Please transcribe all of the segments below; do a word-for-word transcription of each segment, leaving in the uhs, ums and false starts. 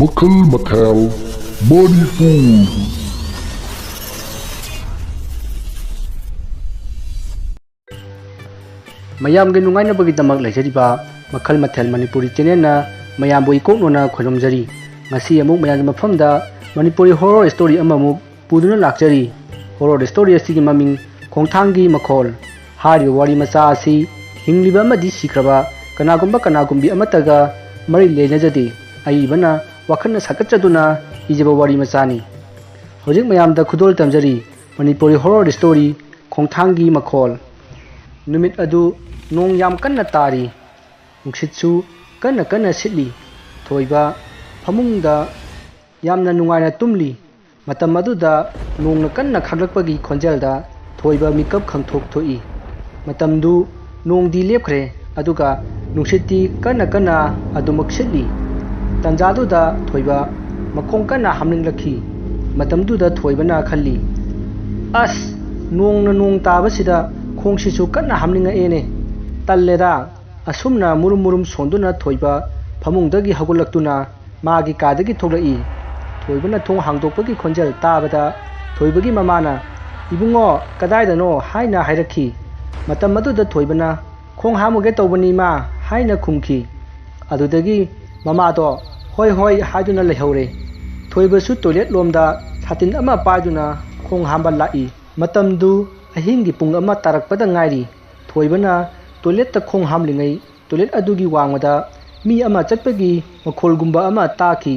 ꯃꯈꯜ ꯃꯊꯦꯜ ꯃꯅꯤꯄꯨꯔ꯫ ꯃꯌꯥꯝꯒꯤ ꯅꯨꯡꯉꯥꯏꯅꯕꯒꯤꯗꯃꯛ ꯂꯩꯖꯔꯤꯕ ꯃꯈꯜ ꯃꯊꯦꯜ ꯃꯅꯤꯄꯨꯔꯤ ꯆꯦꯅꯦꯜꯅ ꯃꯌꯥꯝꯕꯨ ꯏꯀꯣꯛꯅꯣꯅ ꯈꯣꯏꯔꯝꯖꯔꯤ꯫ ꯉꯁꯤ ꯑꯃꯨꯛ ꯃꯌꯥꯝꯒꯤ ꯃꯐꯝꯗ ꯃꯅꯤꯄꯨꯔꯤ ꯍꯣꯔꯣꯔ ꯁ꯭ꯇꯣꯔꯤ ꯑꯃꯃꯨꯛ ꯄꯨꯗꯨꯅ ꯂꯥꯛꯆꯔꯤ꯫ ꯍꯣꯔꯣꯔ ꯁ꯭ꯇꯣꯔꯤ ꯑꯁꯤꯒꯤ ꯃꯃꯤꯡ ꯈꯣꯡꯊꯥꯡꯒꯤ ꯃꯈꯣꯜ꯫ ꯍꯥꯏꯔꯤꯕ ꯋꯥꯔꯤ ꯃꯆꯥ ꯑꯁꯤ ꯍꯤꯡꯂꯤꯕ ꯑꯃꯗꯤ ꯁꯤꯈ꯭ꯔꯕ ꯀꯅꯥꯒꯨꯝꯕ ꯀꯅꯥꯒꯨꯝꯕꯤ ꯑꯃꯠꯇꯒ ꯃꯔꯤ ꯂꯩꯅꯖꯗꯦ꯫ ꯑꯏꯕꯅ ꯋꯥꯈꯜꯅ ꯁꯥꯒꯠꯆꯗꯨꯅ ꯏꯖꯕ ꯋꯥꯔꯤ ꯃꯆꯥꯅꯤ꯫ ꯍꯧꯖꯤꯛ ꯃꯌꯥꯝꯗ ꯈꯨꯗꯣꯜ ꯇꯝꯖꯔꯤ ꯃꯅꯤꯄꯨꯔꯤ ꯍꯣꯔꯣꯔ ꯁ꯭ꯇꯣꯔꯤ ꯈꯣꯡꯊꯥꯡꯒꯤ ꯃꯈꯣꯜ꯫ ꯅꯨꯃꯤꯠ ꯑꯗꯨ ꯅꯣꯡ ꯌꯥꯝ ꯀꯟꯅ ꯇꯥꯔꯤ꯫ ꯅꯨꯡꯁꯤꯠꯁꯨ ꯀꯟꯅ ꯀꯟꯅ ꯁꯤꯠꯂꯤ꯫ ꯊꯣꯏꯕ ꯐꯃꯨꯡꯗ ꯌꯥꯝꯅ ꯅꯨꯡꯉꯥꯏꯅ ꯇꯨꯝꯂꯤ꯫ ꯃꯇꯝ ꯑꯗꯨꯗ ꯅꯣꯡꯅ ꯀꯟꯅ ꯈꯥꯛꯂꯛꯄꯒꯤ ꯈꯣꯟꯖꯦꯜꯗ ꯊꯣꯏꯕ ꯃꯤꯀꯞ ꯈꯪꯊꯣꯛ ꯊꯣꯛꯏ꯫ ꯃꯇꯝꯗꯨ ꯅꯣꯡꯗꯤ ꯂꯦꯞꯈ꯭ꯔꯦ, ꯑꯗꯨꯒ ꯅꯨꯡꯁꯤꯠꯇꯤ ꯀꯟꯅ ꯀꯟꯅ ꯑꯗꯨꯃꯛ ꯁꯤꯠꯂꯤ꯫ ꯇꯟꯖꯥꯗꯨꯗ ꯊꯣꯏꯕ ꯃꯈꯣꯡ ꯀꯟꯅ ꯍꯥꯝꯅꯤꯡꯂꯛꯈꯤ꯫ ꯃꯇꯝꯗꯨꯗ ꯊꯣꯏꯕꯅ ꯈꯜꯂꯤ, "ꯑꯁ, ꯅꯣꯡꯅ ꯅꯣꯡ ꯇꯥꯕꯁꯤꯗ ꯈꯣꯡꯁꯤꯁꯨ ꯀꯟꯅ ꯍꯥꯝꯅꯤꯡꯉꯛꯑꯦꯅꯦ꯫ ꯇꯜꯂꯦꯗ꯫" ꯑꯁꯨꯝꯅ ꯃꯨꯔꯨꯝ ꯃꯨꯔꯨꯝ ꯁꯣꯟꯗꯨꯅ ꯊꯣꯏꯕ ꯐꯃꯨꯡꯗꯒꯤ ꯍꯧꯒꯠꯂꯛꯇꯨꯅ ꯃꯥꯒꯤ ꯀꯥꯗꯒꯤ ꯊꯣꯛꯂꯛꯏ꯫ ꯊꯣꯏꯕꯅ ꯊꯣꯡ ꯍꯥꯡꯗꯣꯛꯄꯒꯤ ꯈꯣꯟꯖꯦꯜ ꯇꯥꯕꯗ ꯊꯣꯏꯕꯒꯤ ꯃꯃꯥꯅ, "ꯏꯕꯨꯡꯉꯣ, ꯀꯗꯥꯏꯗꯅꯣ?" ꯍꯥꯏꯅ ꯍꯥꯏꯔꯛꯈꯤ꯫ ꯃꯇꯝ ꯑꯗꯨꯗ ꯊꯣꯏꯕꯅ, "ꯈꯣꯡ ꯍꯥꯝꯃꯨꯒꯦ ꯇꯧꯕꯅꯤ, ꯏꯃꯥ," ꯍꯥꯏꯅ ꯈꯨꯝꯈꯤ꯫ ꯑꯗꯨꯗꯒꯤ ꯃꯃꯥꯗꯣ "ꯍꯣꯏ, ꯍꯣꯏ" ꯍꯥꯏꯗꯨꯅ ꯂꯩꯍꯧꯔꯦ꯫ ꯊꯣꯏꯕꯁꯨ ꯇꯣꯏꯂꯦꯠ ꯂꯣꯝꯗ ꯁꯥꯇꯤꯟ ꯑꯃ ꯄꯥꯏꯗꯨꯅ ꯈꯣꯡ ꯍꯥꯝꯕ ꯂꯥꯛꯏ꯫ ꯃꯇꯝꯗꯨ ꯑꯍꯤꯡꯒꯤ ꯄꯨꯡ ꯑꯃ ꯇꯥꯔꯛꯄꯗ ꯉꯥꯏꯔꯤ꯫ ꯊꯣꯏꯕꯅ ꯇꯣꯏꯂꯦꯠꯇ ꯈꯣꯡ ꯍꯥꯝꯂꯤꯉꯩ ꯇꯣꯏꯂꯦꯠ ꯑꯗꯨꯒꯤ ꯋꯥꯡꯃꯗ ꯃꯤ ꯑꯃ ꯆꯠꯄꯒꯤ ꯃꯈꯣꯜꯒꯨꯝꯕ ꯑꯃ ꯇꯥꯈꯤ꯫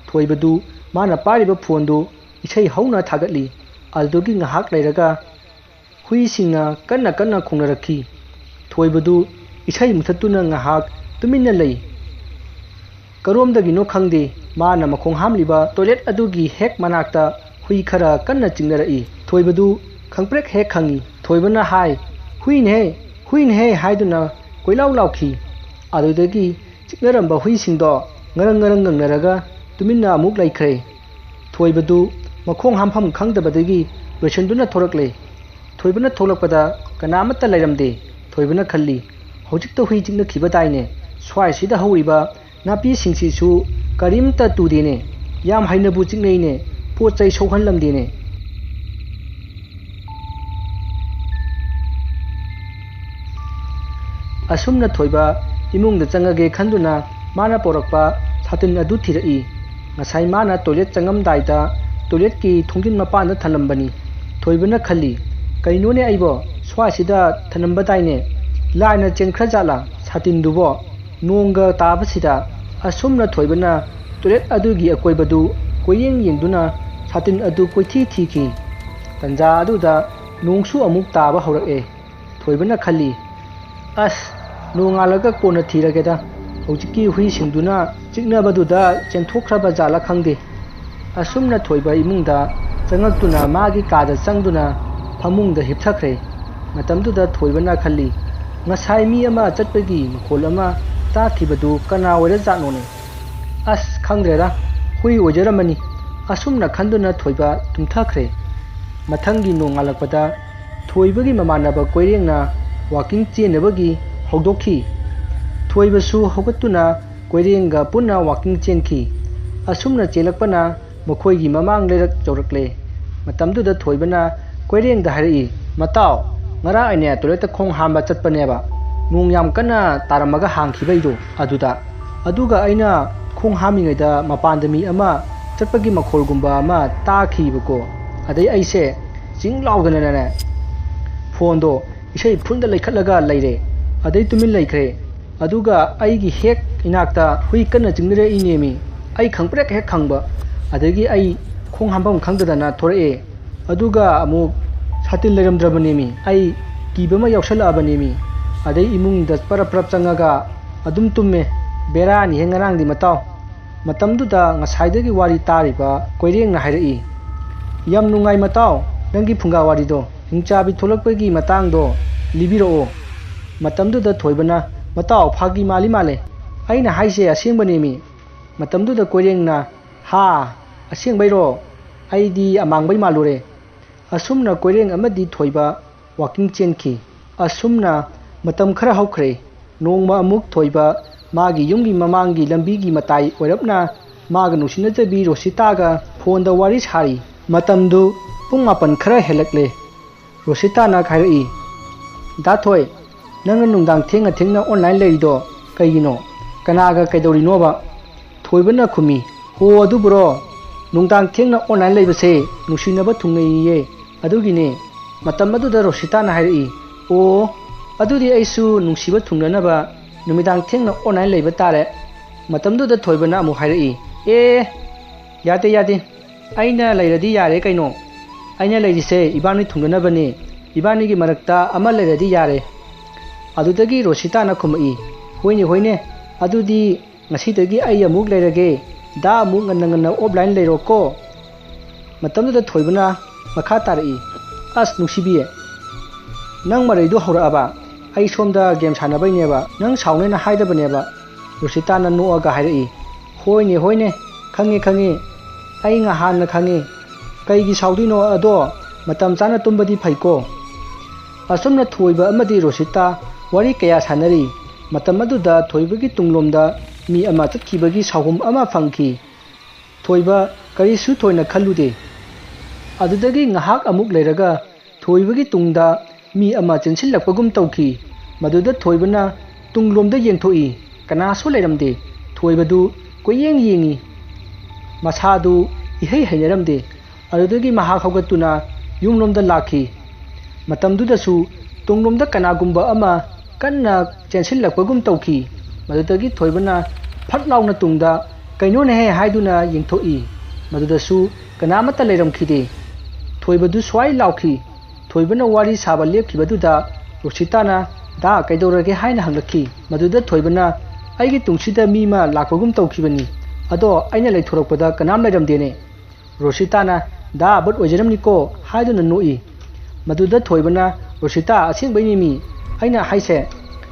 ꯊꯣꯏꯕꯗꯨ ꯃꯥꯅ ꯄꯥꯏꯔꯤꯕ ꯐꯣꯟꯗꯨ ꯏꯁꯩ ꯍꯧꯅ ꯊꯥꯒꯠꯂꯤ꯫ ꯑꯗꯨꯗꯒꯤ ꯉꯥꯏꯍꯥꯛ ꯂꯩꯔꯒ ꯍꯨꯏꯁꯤꯡꯅ ꯀꯟꯅ ꯀꯟꯅ ꯈꯣꯡꯅꯔꯛꯈꯤ꯫ ꯊꯣꯏꯕꯗꯨ ꯏꯁꯩ ꯃꯨꯊꯠꯇꯨꯅ ꯉꯥꯏꯍꯥꯛ ꯇꯨꯃꯤꯟꯅ ꯂꯩ꯫ ꯀꯔꯣꯝꯗꯒꯤꯅꯣ ꯈꯪꯗꯦ, ꯃꯥꯅ ꯃꯈꯣꯡ ꯍꯥꯝꯂꯤꯕ ꯇꯣꯏꯂꯦꯠ ꯑꯗꯨꯒꯤ ꯍꯦꯛ ꯃꯅꯥꯛꯇ ꯍꯨꯏ ꯈꯔ ꯀꯟꯅ ꯆꯤꯛꯅꯔꯛꯏ꯫ ꯊꯣꯏꯕꯗꯨ ꯈꯪꯄ꯭ꯔꯦꯛ ꯍꯦꯛ ꯈꯪꯏ꯫ ꯊꯣꯏꯕꯅ ꯍꯥꯏ, "ꯍꯨꯏꯅꯦꯍꯦ, ꯍꯨꯏꯅꯦꯍꯦ" ꯍꯥꯏꯗꯨꯅ ꯀꯣꯏꯂꯥꯎ ꯂꯥꯎꯈꯤ꯫ ꯑꯗꯨꯗꯒꯤ ꯆꯤꯛꯅꯔꯝꯕ ꯍꯨꯏꯁꯤꯡꯗꯣ ꯉꯔꯪ ꯉꯔꯪ ꯉꯪꯅꯔꯒ ꯇꯨꯃꯤꯟꯅ ꯑꯃꯨꯛ ꯂꯩꯈ꯭ꯔꯦ꯫ ꯊꯣꯏꯕꯗꯨ ꯃꯈꯣꯡ ꯍꯥꯝꯐꯝ ꯈꯪꯗꯕꯗꯒꯤ ꯂꯣꯏꯁꯤꯟꯗꯨꯅ ꯊꯣꯔꯛꯂꯦ꯫ ꯊꯣꯏꯕꯅ ꯊꯣꯛꯂꯛꯄꯗ ꯀꯅꯥꯃꯠꯇ ꯂꯩꯔꯝꯗꯦ꯫ ꯊꯣꯏꯕꯅ ꯈꯜꯂꯤ, "ꯍꯧꯖꯤꯛꯇ ꯍꯨꯏ ꯆꯤꯛꯅꯈꯤꯕꯗꯥꯏꯅꯦ? ꯁ꯭ꯋꯥꯏꯁꯤꯗ ꯍꯧꯔꯤꯕ ꯅꯥꯄꯤꯁꯤꯡꯁꯤꯁꯨ ꯀꯔꯤꯝꯇ ꯇꯨꯗꯦꯅꯦ꯫ ꯌꯥꯝ ꯍꯩꯅꯕꯨ ꯆꯤꯛꯅꯩꯅꯦ꯫ ꯄꯣꯠ ꯆꯩ ꯁꯣꯛꯍꯜꯂꯝꯗꯦꯅꯦ꯫ ꯑꯁꯨꯝꯅ ꯊꯣꯏꯕ ꯏꯃꯨꯡꯗ ꯆꯪꯉꯒꯦ ꯈꯟꯗꯨꯅ ꯃꯥꯅ ꯄꯣꯔꯛꯄ ꯁꯥꯇꯤꯟ ꯑꯗꯨ ꯊꯤꯔꯛꯏ꯫ ꯉꯁꯥꯏ ꯃꯥꯅ ꯇꯣꯏꯂꯦꯠ ꯆꯪꯉꯝꯗꯥꯏꯗ ꯇꯣꯏꯂꯦꯠꯀꯤ ꯊꯣꯡꯖꯤꯟ ꯃꯄꯥꯟꯗ ꯊꯅꯝꯕꯅꯤ꯫ ꯊꯣꯏꯕꯅ ꯈꯜꯂꯤ, "ꯀꯩꯅꯣꯅꯦ ꯑꯩꯕꯣ, ꯁ꯭ꯋꯥꯏꯁꯤꯗ ꯊꯅꯝꯕꯗꯥꯏꯅꯦ? ꯂꯥꯏꯅ ꯆꯦꯟꯈ꯭ꯔꯖꯥꯠꯂꯥ ꯁꯥꯇꯤꯟꯗꯨꯕꯣ?" ꯅꯣꯡꯒ ꯇꯥꯕꯁꯤꯗ ꯑꯁꯨꯝꯅ ꯊꯣꯏꯕꯅ ꯇꯣꯏꯂꯦꯠ ꯑꯗꯨꯒꯤ ꯑꯀꯣꯏꯕꯗꯨ ꯀꯣꯏꯌꯦꯡ ꯌꯦꯡꯗꯨꯅ ꯁꯥꯇꯤꯟ ꯑꯗꯨ ꯀꯣꯏꯊꯤ ꯊꯤꯈꯤ꯫ ꯇꯟꯖꯥ ꯑꯗꯨꯗ ꯅꯣꯡꯁꯨ ꯑꯃꯨꯛ ꯇꯥꯕ ꯍꯧꯔꯛꯑꯦ꯫ ꯊꯣꯏꯕꯅ ꯈꯜꯂꯤ, "ꯑꯁ, ꯅꯣꯡꯉꯥꯜꯂꯒ ꯀꯣꯟꯅ ꯊꯤꯔꯒꯦꯗ꯫ ꯍꯧꯖꯤꯛꯀꯤ ꯍꯨꯏꯁꯤꯡꯗꯨꯅ ꯆꯤꯛꯅꯕꯗꯨꯗ ꯆꯦꯟꯊꯣꯛꯈ꯭ꯔꯕ ꯖꯥꯠꯂ ꯈꯪꯗꯦ"꯫ ꯑꯁꯨꯝꯅ ꯊꯣꯏꯕ ꯏꯃꯨꯡꯗ ꯆꯪꯉꯛꯇꯨꯅ ꯃꯥꯒꯤ ꯀꯥꯗ ꯆꯪꯗꯨꯅ ꯐꯃꯨꯡꯗ ꯍꯤꯞꯊꯈ꯭ꯔꯦ꯫ ꯃꯇꯝꯗꯨꯗ ꯊꯣꯏꯕꯅ ꯈꯜꯂꯤ, "ꯉꯁꯥꯏ ꯃꯤ ꯑꯃ ꯆꯠꯄꯒꯤ ꯃꯈꯣꯜ ꯑꯃ ꯇꯥꯈꯤꯕꯗꯨ ꯀꯅꯥ ꯑꯣꯏꯔꯖꯥꯠꯅꯣꯅꯦ? ꯑꯁ, ꯈꯪꯗ꯭ꯔꯦꯗ, ꯍꯨꯏ ꯑꯣꯏꯖꯔꯝꯃꯅꯤ"꯫ ꯑꯁꯨꯝꯅ ꯈꯟꯗꯨꯅ ꯊꯣꯏꯕ ꯇꯨꯝꯊꯈ꯭ꯔꯦ꯫ ꯃꯊꯪꯒꯤ ꯅꯣꯡꯉꯥꯜꯂꯛꯄꯗ ꯊꯣꯏꯕꯒꯤ ꯃꯃꯥꯟꯅꯕ ꯀꯣꯏꯔꯦꯡꯅ ꯋꯥꯀꯤꯡ ꯆꯦꯟꯅꯕꯒꯤ ꯍꯧꯗꯣꯛꯈꯤ꯫ ꯊꯣꯏꯕꯁꯨ ꯍꯧꯒꯠꯇꯨꯅ ꯀꯣꯏꯔꯦꯡꯒ ꯄꯨꯟꯅ ꯋꯥꯀꯤꯡ ꯆꯦꯟꯈꯤ꯫ ꯑꯁꯨꯝꯅ ꯆꯦꯜꯂꯛꯄꯅ ꯃꯈꯣꯏꯒꯤ ꯃꯃꯥꯡ ꯂꯩꯔꯛ ꯌꯧꯔꯛꯂꯦ꯫ ꯃꯇꯝꯗꯨꯗ ꯊꯣꯏꯕꯅ ꯀꯣꯏꯔꯦꯡꯗ ꯍꯥꯏꯔꯛꯏ, "ꯃꯇꯥꯎ, ꯉꯔꯥꯡ ꯑꯩꯅꯦ ꯇꯣꯏꯂꯦꯠꯇ ꯈꯣꯡ ꯍꯥꯝꯕ ꯆꯠꯄꯅꯦꯕ꯫ ꯅꯣꯡ ꯌꯥꯝ ꯀꯟꯅ ꯇꯥꯔꯝꯃꯒ ꯍꯥꯡꯈꯤꯕꯩꯗꯣ ꯑꯗꯨꯗ꯫ ꯑꯗꯨꯒ ꯑꯩꯅ ꯈꯣꯡ ꯍꯥꯝꯃꯤꯉꯩꯗ ꯃꯄꯥꯟꯗ ꯃꯤ ꯑꯃ ꯆꯠꯄꯒꯤ ꯃꯈꯣꯜꯒꯨꯝꯕ ꯑꯃ ꯇꯥꯈꯤꯕꯀꯣ꯫ ꯑꯗꯩ ꯑꯩꯁꯦ ꯆꯤꯡ ꯂꯥꯎꯗꯅꯅꯦ ꯐꯣꯟꯗꯣ ꯏꯁꯩ ꯐꯨꯜꯗ ꯂꯩꯈꯠꯂꯒ ꯂꯩꯔꯦ꯫ ꯑꯗꯩ ꯇꯨꯃꯤꯟ ꯂꯩꯈ꯭ꯔꯦ꯫ ꯑꯗꯨꯒ ꯑꯩꯒꯤ ꯍꯦꯛ ꯏꯅꯥꯛꯇ ꯍꯨꯏ ꯀꯟꯅ ꯆꯤꯡꯅꯔꯛꯏꯅꯦꯃꯤ꯫ ꯑꯩ ꯈꯪꯄ꯭ꯔꯦꯛ ꯍꯦꯛ ꯈꯪꯕ꯫ ꯑꯗꯒꯤ ꯑꯩ ꯈꯣꯡ ꯍꯥꯝꯐꯝ ꯈꯪꯗꯗꯅ ꯊꯣꯔꯛꯑꯦ꯫ ꯑꯗꯨꯒ ꯑꯃꯨꯛ ꯁꯥꯇꯤꯟ ꯂꯩꯔꯝꯗ꯭ꯔꯕꯅꯦꯃꯤ꯫ ꯑꯩ ꯀꯤꯕ ꯑꯃ ꯌꯥꯎꯁꯜꯂꯛꯑꯕꯅꯦꯃꯤ꯫ ꯑꯗꯩ ꯏꯃꯨꯡꯗ ꯄꯔꯞ ꯄꯔꯞ ꯆꯪꯉꯒ ꯑꯗꯨꯝ ꯇꯨꯝꯃꯦ꯫ ꯕꯦꯔꯥꯅꯤꯍꯦ ꯉꯔꯥꯡꯗꯤ ꯃꯇꯥꯎ"꯫ ꯃꯇꯝꯗꯨꯗ ꯉꯁꯥꯏꯗꯒꯤ ꯋꯥꯔꯤ ꯇꯥꯔꯤꯕ ꯀꯣꯏꯔꯦꯡꯅ ꯍꯥꯏꯔꯛꯏ, "ꯌꯥꯝ ꯅꯨꯡꯉꯥꯏ ꯃꯇꯥꯎ, ꯅꯪꯒꯤ ꯐꯨꯡꯒꯥ ꯋꯥꯔꯤꯗꯣ, ꯍꯤꯡꯆꯥꯕꯤ ꯊꯣꯛꯂꯛꯄꯒꯤ ꯃꯇꯥꯡꯗꯣ ꯂꯤꯕꯤꯔꯛꯑꯣ"꯫ ꯃꯇꯝꯗꯨꯗ ꯊꯣꯏꯕꯅ, "ꯃꯇꯥꯎ, ꯐꯥꯒꯤ ꯃꯥꯜꯂꯤ ꯃꯥꯜꯂꯦ, ꯑꯩꯅ ꯍꯥꯏꯁꯦ ꯑꯁꯦꯡꯕꯅꯦꯃꯤ"꯫ ꯃꯇꯝꯗꯨꯗ ꯀꯣꯏꯔꯦꯡꯅ, "ꯍꯥ? ꯑꯁꯦꯡꯕꯩꯔꯣ? ꯑꯩꯗꯤ ꯑꯃꯥꯡꯕꯩ ꯃꯥꯜꯂꯨꯔꯦ"꯫ ꯑꯁꯨꯝꯅ ꯀꯣꯏꯔꯦꯡ ꯑꯃꯗꯤ ꯊꯣꯏꯕ ꯋꯥꯀꯤꯡ ꯆꯦꯟꯈꯤ꯫ ꯑꯁꯨꯝꯅ ꯃꯇꯝ ꯈꯔ ꯍꯧꯈ꯭ꯔꯦ꯫ ꯅꯣꯡꯃ ꯑꯃꯨꯛ ꯊꯣꯏꯕ ꯃꯥꯒꯤ ꯌꯨꯝꯒꯤ ꯃꯃꯥꯡꯒꯤ ꯂꯝꯕꯤꯒꯤ ꯃꯇꯥꯏ ꯑꯣꯏꯔꯞꯅ ꯃꯥꯒ ꯅꯨꯡꯁꯤꯅꯖꯕꯤ ꯔꯣꯁꯤꯇꯥꯒ ꯐꯣꯟꯗ ꯋꯥꯔꯤ ꯁꯥꯔꯤ꯫ ꯃꯇꯝꯗꯨ ꯄꯨꯡ ꯃꯥꯄꯟ ꯈꯔ ꯍꯦꯜꯂꯛꯂꯦ꯫ ꯔꯣꯁꯤꯇꯥꯅ ꯍꯥꯏꯔꯛꯏ, "ꯗꯥ ꯊꯣꯏ, ꯅꯪꯅ ꯅꯨꯡꯗꯥꯡ ꯊꯦꯡꯅ ꯊꯦꯡꯅ online ꯂꯩꯔꯤꯗꯣ ꯀꯩꯒꯤꯅꯣ? ꯀꯅꯥꯒ ꯀꯩꯗꯧꯔꯤꯅꯣꯕ?" ꯊꯣꯏꯕꯅ ꯈꯨꯝꯃꯤ, "ꯍꯣ ꯑꯗꯨꯕꯨꯔꯣ, ꯅꯨꯡꯗꯥꯡ ꯊꯦꯡꯅ online ꯂꯩꯕꯁꯦ ꯅꯨꯡꯁꯤꯅꯕ ꯊꯨꯡꯅꯩꯌꯦ, ꯑꯗꯨꯒꯤꯅꯦ꯫" ꯃꯇꯝ ꯑꯗꯨꯗ ꯔꯣꯁꯤꯇꯥꯅ ꯍꯥꯏꯔꯛꯏ, "ꯑꯣ, ꯑꯗꯨꯗꯤ ꯑꯩꯁꯨ ꯅꯨꯡꯁꯤꯕ ꯊꯨꯡꯅꯅꯕ ꯅꯨꯃꯤꯗꯥꯡ ꯊꯦꯡꯅ online ꯂꯩꯕ ꯇꯥꯔꯦ꯫" ꯃꯇꯝꯗꯨꯗ ꯊꯣꯏꯕꯅ ꯑꯃꯨꯛ ꯍꯥꯏꯔꯛꯏ, "ꯑꯦ, ꯌꯥꯗꯦ, ꯌꯥꯗꯦ, ꯑꯩꯅ ꯂꯩꯔꯗꯤ ꯌꯥꯔꯦ ꯀꯩꯅꯣ꯫ ꯑꯩꯅ ꯂꯩꯔꯤꯁꯦ ꯏꯕꯥꯅꯤ ꯊꯨꯡꯅꯅꯕꯅꯦ, ꯏꯕꯥꯅꯤꯒꯤ ꯃꯔꯛꯇ ꯑꯃ ꯂꯩꯔꯗꯤ ꯌꯥꯔꯦ꯫" ꯑꯗꯨꯗꯒꯤ ꯔꯣꯁꯤꯇꯥꯅ ꯈꯨꯝꯃꯛꯏ, "ꯍꯣꯏꯅꯦ, ꯍꯣꯏꯅꯦ, ꯑꯗꯨꯗꯤ ꯉꯁꯤꯗꯒꯤ ꯑꯩ ꯑꯃꯨꯛ ꯂꯩꯔꯒꯦ, ꯗꯥ ꯑꯃꯨꯛ ꯉꯟꯅ ꯉꯟꯅ offline ꯂꯩꯔꯣꯀꯣ꯫" ꯃꯇꯝꯗꯨꯗ ꯊꯣꯏꯕꯅ ꯃꯈꯥ ꯇꯥꯔꯛꯏ, "ꯑꯁ ꯅꯨꯡꯁꯤꯕꯤ, ꯅꯪ ꯃꯔꯩꯗꯨ ꯍꯧꯔꯛꯑꯕ? ꯑꯩ ꯁꯣꯝꯗ game ꯁꯥꯟꯅꯕꯩꯅꯦꯕ, ꯅꯪ ꯁꯥꯎꯅꯦꯅ ꯍꯥꯏꯗꯕꯅꯦꯕ꯫" ꯔꯣꯁꯤꯇꯥꯅ ꯅꯣꯛꯑꯒ ꯍꯥꯏꯔꯛꯏ, "ꯍꯣꯏꯅꯦ, ꯍꯣꯏꯅꯦ, ꯈꯪꯉꯦ, ꯈꯪꯉꯦ, ꯑꯩ ꯉꯍꯥꯟꯅ ꯈꯪꯉꯦ꯫ ꯀꯩꯒꯤ ꯁꯥꯎꯗꯣꯏꯅꯣ? ꯑꯗꯣ ꯃꯇꯝ ꯆꯥꯅ ꯇꯨꯝꯕꯗꯤ ꯐꯩꯀꯣ꯫" ꯑꯁꯨꯝꯅ ꯊꯣꯏꯕ ꯑꯃꯗꯤ ꯔꯣꯁꯤꯇꯥ ꯋꯥꯔꯤ ꯀꯌꯥ ꯁꯥꯟꯅꯔꯤ꯫ ꯃꯇꯝ ꯑꯗꯨꯗ ꯊꯣꯏꯕꯒꯤ ꯇꯨꯡꯂꯣꯝꯗ ꯃꯤ ꯑꯃ ꯆꯠꯈꯤꯕꯒꯤ ꯁꯥꯎꯍꯨꯝ ꯑꯃ ꯐꯪꯈꯤ꯫ ꯊꯣꯏꯕ ꯀꯔꯤꯁꯨ ꯊꯣꯏꯅ ꯈꯜꯂꯨꯗꯦ꯫ ꯑꯗꯨꯗꯒꯤ ꯉꯥꯏꯍꯥꯛ ꯑꯃꯨꯛ ꯂꯩꯔꯒ ꯊꯣꯏꯕꯒꯤ ꯇꯨꯡꯗ ꯃꯤ ꯑꯃ ꯆꯦꯟꯁꯤꯜꯂꯛꯄꯒꯨꯝ ꯇꯧꯈꯤ꯫ ꯃꯗꯨꯗ ꯊꯣꯏꯕꯅ ꯇꯨꯡꯂꯣꯝꯗ ꯌꯦꯡꯊꯣꯛꯏ, ꯀꯅꯥꯁꯨ ꯂꯩꯔꯝꯗꯦ꯫ ꯊꯣꯏꯕꯗꯨ ꯀꯣꯏꯌꯦꯡ ꯌꯦꯡꯉꯤ, ꯃꯁꯥꯗꯨ ꯏꯍꯩ ꯍꯩꯅꯔꯝꯗꯦ꯫ ꯑꯗꯨꯗꯒꯤ ꯃꯍꯥꯛ ꯍꯧꯒꯠꯇꯨꯅ ꯌꯨꯝꯂꯣꯝꯗ ꯂꯥꯛꯈꯤ꯫ ꯃꯇꯝꯗꯨꯗꯁꯨ ꯇꯨꯡꯂꯣꯝꯗ ꯀꯅꯥꯒꯨꯝꯕ ꯑꯃ ꯀꯟꯅ ꯆꯦꯟꯁꯤꯜꯂꯛꯄꯒꯨꯝ ꯇꯧꯈꯤ꯫ ꯃꯗꯨꯗꯒꯤ ꯊꯣꯏꯕꯅ ꯐꯠ ꯂꯥꯎꯅ ꯇꯨꯡꯗ "ꯀꯩꯅꯣꯅꯦꯍꯦ?" ꯍꯥꯏꯗꯨꯅ ꯌꯦꯡꯊꯣꯛꯏ꯫ ꯃꯗꯨꯗꯁꯨ ꯀꯅꯥꯃꯠꯇ ꯂꯩꯔꯝꯈꯤꯗꯦ꯫ ꯊꯣꯏꯕꯗꯨ ꯁ꯭ꯋꯥꯏ ꯂꯥꯎꯈꯤ꯫ ꯊꯣꯏꯕꯅ ꯋꯥꯔꯤ ꯁꯥꯕ ꯂꯦꯞꯈꯤꯕꯗꯨꯗ ꯔꯣꯁꯤꯇꯥꯅ "ꯗꯥ, ꯀꯩꯗꯧꯔꯒꯦ?" ꯍꯥꯏꯅ ꯍꯪꯂꯛꯈꯤ꯫ ꯃꯗꯨꯗ ꯊꯣꯏꯕꯅ, "ꯑꯩꯒꯤ ꯇꯨꯡꯁꯤꯗ ꯃꯤ ꯑꯃ ꯂꯥꯛꯄꯒꯨꯝ ꯇꯧꯈꯤꯕꯅꯤ, ꯑꯗꯣ ꯑꯩꯅ ꯂꯩꯊꯣꯔꯛꯄꯗ ꯀꯅꯥꯝ ꯂꯩꯔꯝꯗꯦꯅꯦ꯫" ꯔꯣꯁꯤꯇꯥꯅ "ꯗꯥ, ꯚꯨꯠ ꯑꯣꯏꯖꯔꯝꯅꯤꯀꯣ" ꯍꯥꯏꯗꯨꯅ ꯅꯣꯛꯏ꯫ ꯃꯗꯨꯗ ꯊꯣꯏꯕꯅ "ꯔꯣꯁꯤꯇꯥ, ꯑꯁꯦꯡꯕꯩꯅꯦꯃꯤ ꯑꯩꯅ ꯍꯥꯏꯁꯦ,